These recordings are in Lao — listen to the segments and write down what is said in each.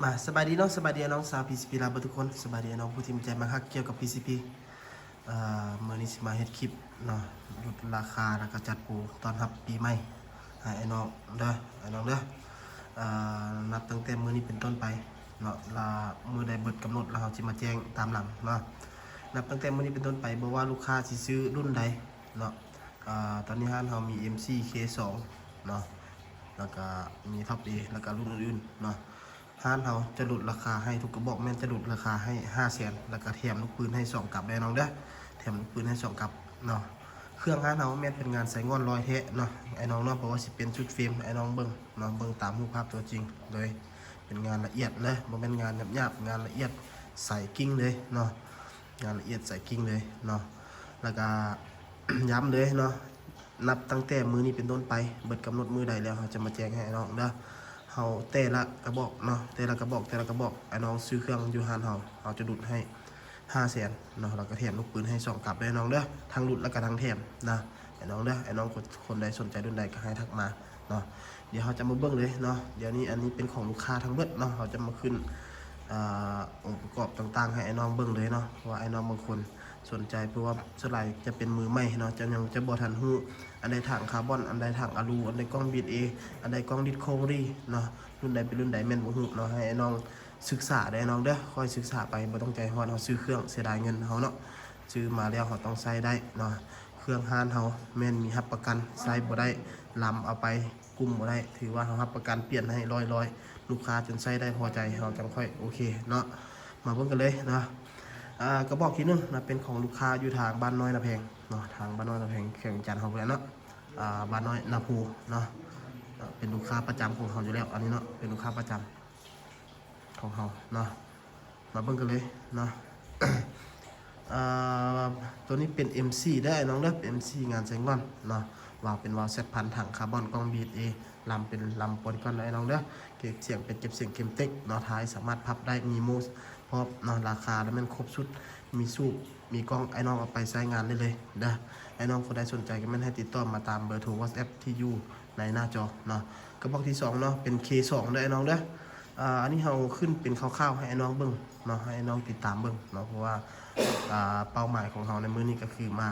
ມາ ສະບາຍດີເນາະ ສະບາຍດີອ້າຍນ້ອງຊາວ PCP ລາວເບິດທຸກຄົນ ສະບາຍດີອ້າຍນ້ອງຜູ້ທີ່ມີໃຈມັກຮັກກ່ຽວກັບ PCP ເອີ ມື້ນີ້ຊິມາເຮັດຄລິບເນາະ ຫຼຸດລາຄາ ແລ້ວກໍຈັດໂປຕ້ອນຮັບປີໃໝ່ໃຫ້ອ້າຍນ້ອງເດີ ອ້າຍນ້ອງເດີ. ເອີ ນັບຕັ້ງແຕ່ມື້ນີ້ເປັນຕົ້ນໄປເນາະ ລະມື້ໃດເບິດກຳນົດ ລະເຮົາຊິມາແຈ້ງຕາມຫຼັງເນາະ. ນັບຕັ້ງແຕ່ມື້ນີ້ເປັນຕົ້ນໄປ ບໍ່ວ່າລູກຄ້າຊິຊື້ລຸ້ນໃດເນາະ ເອີ ຕອນນີ້ຮ້ານເຮົາມີ ເອັມສີ່ ເຄສອງ ເນາະ ແລ້ວກະມີທັອບເອ ແລ້ວກະລຸ້ນອື່ນໆເນາະ. ຮ້ານເຮົາຈະຫຼຸດລາຄາໃຫ້ທຸກກະບອກ ແມ່ນຈະຫຼຸດລາຄາໃຫ້ຫ້າແສນ ແລ້ວກະແຖມລູກປືນໃຫ້ສອງກັບເດີນ້ອງເດີ ແຖມລູກປືນໃຫ້ສອງກັບເນາະ. ເຄື່ອງຮ້ານເຮົາແມ່ນເປັນງານໄຊງ່ອນຮ້ອຍແທ້ເນາະ ອ້າຍນ້ອງເນາະ ບໍ່ວ່າຊິເປັນຊຸດເຟຣມ ອ້າຍນ້ອງເບິ່ງເນາະ ເບິ່ງຕາມຮູບພາບຕົວຈິງເລີຍ ເປັນງານລະອຽດເລີຍ ບໍ່ແມ່ນງານຫຍາບໆ ງານລະອຽດສາຍກິ່ງເລີຍເນາະ ງານລະອຽດສາຍກິ່ງເລີຍເນາະ. ແລ້ວກະ ຢ້ຳເລີຍເນາະ ນັບຕັ້ງແຕ່ມື້ນີ້ເປັນຕົ້ນໄປ ເບິດກຳນົດມື້ໃດແລ້ວ ເຮົາຈະມາແຈ້ງໃຫ້ອ້າຍນ້ອງເດີ. ເຮົາແຕ່ລະກະບອກເນາະ ແຕ່ລະກະບອກ ແຕ່ລະກະບອກ ອ້າຍນ້ອງຊື້ເຄື່ອງຢູ່ຮ້ານເຮົາ ເຮົາຈະຫຼຸດໃຫ້ຫ້າແສນເນາະ ແລ້ວກະແຖມລູກປືນໃຫ້ສອງກັບເດີນ້ອງເດີ ທັງຫຼຸດແລ້ວກະທັງແຖມນະ ອ້າຍນ້ອງເດີ. ອ້າຍນ້ອງຄົນໃດສົນໃຈລຸ້ນໃດກະໃຫ້ທັກມາເນາະ. ດຽວເຮົາຈະມາເບິ່ງເລີຍເນາະ ດຽວນີ້ອັນນີ້ເປັນຂອງລູກຄ້າທັງເບິດເນາະ ເຮົາຈະມາຂຶ້ນ ອາ ອົງປະກອບຕ່າງໆໃຫ້ອ້າຍນ້ອງເບິ່ງເລີຍເນາະ ເພາະວ່າອ້າຍນ້ອງບາງຄົນສົນໃຈ ເພາະວ່າສ່ວນຫຼາຍຈະເປັນມືໃໝ່ເນາະ ຈະຍັງຈະບໍ່ທັນຮູ້ ອັນໃດຖັງຄາບອນ ອັນໃດຖັງອາລູ ອັນໃດກ້ອງບີດເອ ອັນໃດກ້ອງດິສຄັຟເວີຣີເນາະ ລຸ້ນໃດເປັນລຸ້ນໃດແມ່ນບໍ່ຮູ້ເນາະ. ໃຫ້ອ້າຍນ້ອງສຶກສາເດີນ້ອງເດີ ຄ່ອຍສຶກສາໄປ ບໍ່ຕ້ອງໃຈຮ້ອນ ເຮົາຊື້ເຄື່ອງເສຍດາຍເງິນເຮົາເນາະ ຊື້ມາແລ້ວເຮົາຕ້ອງໃຊ້ໄດ້ເນາະ. ເຄື່ອງຮ້ານເຮົາແມ່ນມີຮັບປະກັນ ໃຊ້ບໍ່ໄດ້ ລຳເອົາໄປ ກຸ້ມບໍ່ໄດ້ ຖືວ່າເຮົາຮັບປະກັນປ່ຽນໃຫ້ຮ້ອຍໆ ລູກຄ້າຈົນໃຊ້ໄດ້ພໍໃຈ ເຮົາຈັ່ງຄ່ອຍໂອເຄເນາະ. ມາເບິ່ງກັນເລີຍເນາະ ອາ ກະບອກທີໜຶ່ງນະ ເປັນຂອງລູກຄ້າຢູ່ທາງບ້ານນ້ອຍນາແພງເນາະ ທາງບ້ານນ້ອຍນາແພງ ແຂວງວຽງຈັນເຮົາພຸ້ນແຫຼະເນາະ ອາ ບ້ານນ້ອຍນາພູເນາະ ເປັນລູກຄ້າປະຈຳຂອງເຮົາຢູ່ແລ້ວ ອັນນີ້ເນາະ ເປັນລູກຄ້າປະຈຳຂອງເຮົາເນາະ. ມາເບິ່ງກັນເລີຍເນາະ ເອີ ໂຕນີ້ເປັນ ເອັມສີ່ ເດີອ້າຍນ້ອງເດີ ເປັນ ເອັມສີ່ ງານແຊງບອນເນາະ ວາວເປັນວາວແຊັດພັນ ຖັງຄາບອນ ກ້ອງບີດເອ ລຳເປັນລຳໂປລີກອນເດີອ້າຍນ້ອງເດີ. ເກັບສຽງເປັນເກັບສຽງເກມເຕັກເນາະ ທ້າຍສາມາດພັບໄດ້ ມີໂມສພ້ອມເນາະ ລາຄາລະແມ່ນຄົບຊຸດ ມີສູບ ມີກ້ອງ ອ້າຍນ້ອງເອົາໄປໃຊ້ງານໄດ້ເລີຍເດີ. ອ້າຍນ້ອງຄົນໃດສົນໃຈກະແມ່ນໃຫ້ຕິດຕໍ່ມາຕາມເບີໂທ WhatsApp ທີ່ຢູ່ໃນໜ້າຈໍເນາະ. ກະບອກທີສອງເນາະ ເປັນ ເຄສອງ ເດີອ້າຍນ້ອງເດີ. ອາ ອັນນີ້ເຮົາຂຶ້ນເປັນຄ່າວໆໃຫ້ອ້າຍນ້ອງເບິ່ງເນາະ ໃຫ້ອ້າຍນ້ອງຕິດຕາມເບິ່ງເນາະ ເພາະວ່າ ອາ ເປົ້າໝາຍຂອງເຮົາໃນມື້ນີ້ກະຄືມາ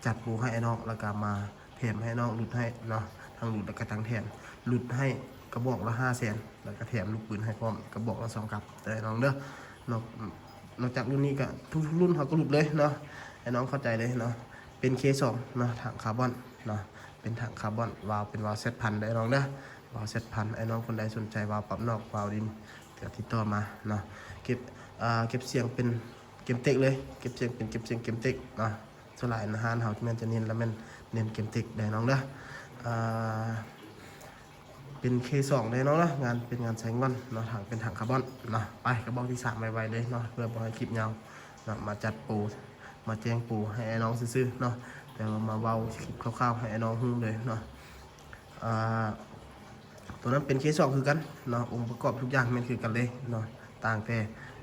ຈັດໂປໃຫ້ອ້າຍນ້ອງ ແລ້ວກະມາແຖມໃຫ້ອ້າຍນ້ອງ ຫຼຸດໃຫ້ເນາະ ທັງຫຼຸດແລ້ວກະທັງແຖມ ຫຼຸດໃຫ້ກະບອກລະຫ້າແສນ ແລ້ວກະແຖມລູກປືນໃຫ້ພ້ອມ ກະບອກລະສອງກັບເດີອ້າຍນ້ອງເດີ. ນອກ ນອກຈາກລຸ້ນນີ້ກະທຸກໆລຸ້ນເຮົາກະຫຼຸດເລີຍເນາະ ໃຫ້ນ້ອງເຂົ້າໃຈເລີຍເນາະ. ເປັນ ເຄສອງ ເນາະ ຖັງຄາບອນເນາະ ເປັນຖັງຄາບອນ ວາວເປັນວາວແຊັດພັນເດີອ້າຍນ້ອງເດີ ວາວແຊັດພັນ. ອ້າຍນ້ອງຄົນໃດສົນໃຈວາວປັບນອກ ວາວດິນ ກະຕິດຕໍ່ມາເນາະ. ເກັບ ເກັບສຽງເປັນເກມເຕັກເລີຍ ເກັບສຽງເປັນເກັບສຽງເກມເຕັກເນາະ. ສ່ວນຫຼາຍຮ້ານເຮົາແມ່ນຈະເນັ້ນ ລະແມ່ນເນັ້ນເກມເຕັກເດີອ້າຍນ້ອງເດີ. ເປັນ ເຄສອງ ເດີນ້ອງເນາະ ງານເປັນງານໃຊ້ງອນເນາະ ຖັງເປັນຖັງຄາບອນເນາະ. ໄປ ກະບອກທີສາມ ໄວໆເລີຍເນາະ ເພື່ອບໍ່ໃຫ້ຄລິບຍາວເນາະ ມາຈັດໂປ ມາແຈ້ງໂປໃຫ້ອ້າຍນ້ອງຊື່ໆເນາະ ແຕ່ວ່າມາເວົ້າຄລິບຄ່າວໆໃຫ້ອ້າຍນ້ອງຮູ້ເລີຍເນາະ. ອາ ໂຕນັ້ນເປັນ ເຄສອງ ຄືກັນເນາະ ອົງປະກອບທຸກຢ່າງແມ່ນຄືກັນເລີຍເນາະ ຕ່າງແຕ່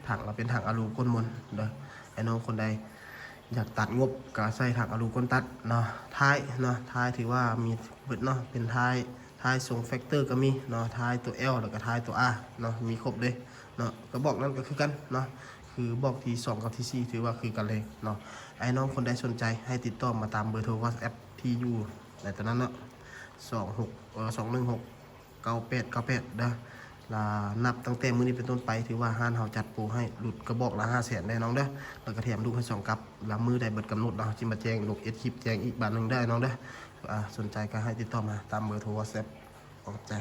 ຖັງລະເປັນຖັງອາລູກົ້ນມົນເດີ. ອ້າຍນ້ອງຄົນໃດ ຢາກຕັດງົບກະໃສ່ຖັງອາລູກົ້ນຕັດເນາະ. ທ້າຍເນາະ ທ້າຍຖືວ່າມີເບິດເນາະ ເປັນທ້າຍ ທ້າຍຊົງແຟັກເຕີກະມີເນາະ ທ້າຍໂຕແອລ ແລ້ວກະທ້າຍໂຕອາເນາະ ມີຄົບເລີຍເນາະ. ກະບອກນັ້ນກະຄືກັນເນາະ ຄືບອກທີສອງກັບທີສີ່ຖືວ່າຄືກັນເລີຍເນາະ. ອ້າຍນ້ອງຄົນໃດສົນໃຈໃຫ້ຕິດຕໍ່ມາຕາມເບີໂທ WhatsApp ທີ່ຢູ່ໃນໂຕນັ້ນເນາະ ສອງຫົກ ເອີ ສອງໜຶ່ງຫົກ ເກົ້າແປດເກົ້າແປດເດີ. ລະນັບຕັ້ງແຕ່ມື້ນີ້ເປັນຕົ້ນໄປ ຖືວ່າຮ້ານເຮົາຈັດໂປໃຫ້ຫຼຸດກະບອກລະຫ້າແສນເດີນ້ອງເດີ ລະກະແຖມລູກໃຫ້ສອງກັບ. ລະມື້ໃດເບິດກຳນົດລະເຮົາຊິມາແຈ້ງລົງເອັດຄລິບແຈ້ງອີກບາດໜຶ່ງເດີນ້ອງເດີ. ອາ ສົນໃຈກະໃຫ້ຕິດຕໍ່ມາຕາມເບີໂທ WhatsApp. ຂອບໃຈ.